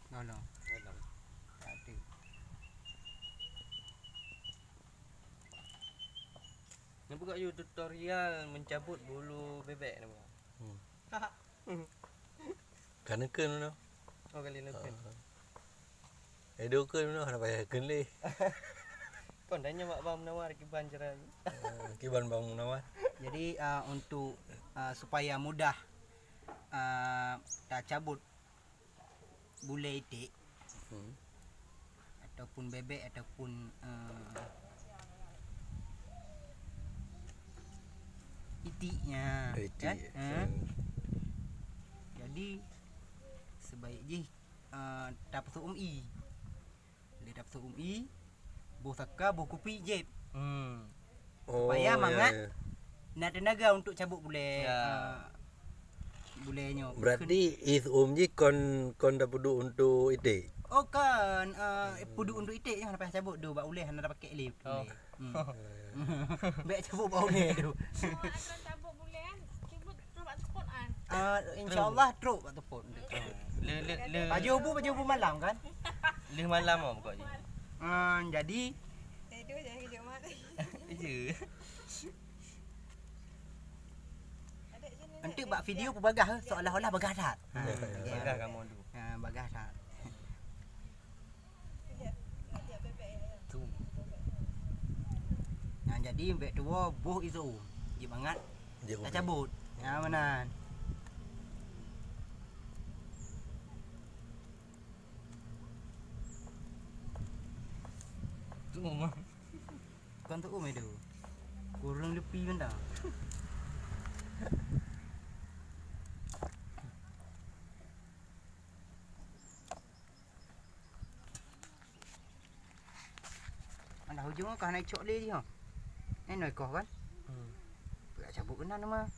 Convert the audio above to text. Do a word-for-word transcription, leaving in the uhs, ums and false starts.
Nolong. Nolong. Ada. Ni buka you tutorial mencabut bulu bebek ni. Hmm. Kan kheun tu. Oh, kali ni kheun. Ah. Eh, dua kheun tu, hana payah kheun lé. Kon tanya mak Bang Munawar kiban cara ni. Ah, kiban Bang Munawar. Jadi, ah, untuk, ah, supaya mudah, ah, tacabut bulée iték, hmm, ataupun bebek ataupun, eh, itiknya, itik, kan? Eh. Hmm. Jadi sebaik jih, eh, tapeusu'um ie. Lé tapeusu'um ie, boh saka, boh kupi jieb. Hmm. Oh, supaya mangat, ya, ya, na teunaga untuk cabut bulée, ya, ah, bulée nyoe. Berarti ie su'um jih kon, kon tapeuduek untuk iték? Oh, kon, ah, peuduek untuk iték nyoe, lepas cabut tu bak ulée hana tapakek lé. Oh. Ulée. Hmm. Bèk cabut bak ulée tu. Kalau akan cabut bulée kan, cabut bak teupot kan? Ah, insya Allah trok bak teupot. Le, le, le. Pajoh bu, pajoh bu malam kan? Leuh malam oh pokok jih. Ah, jadi tidur jangan kejut mata. Iya. Nanti bak video pun bagah, eh, seolah-olah bagah that. Ha, bagah kamu tu. Ha, bagah that. Tu. Nah, jadi bèk tuwo boh isu. Jeuet mangat. Jeuet tacabut. Ha, meunan. Tu mah. Kon tu umai tu. Kurang lepi benda. Alah ujong ka hana icok lé jih ha. Nyan noi koh kan? Hmm. Peurak cabut keunan nama.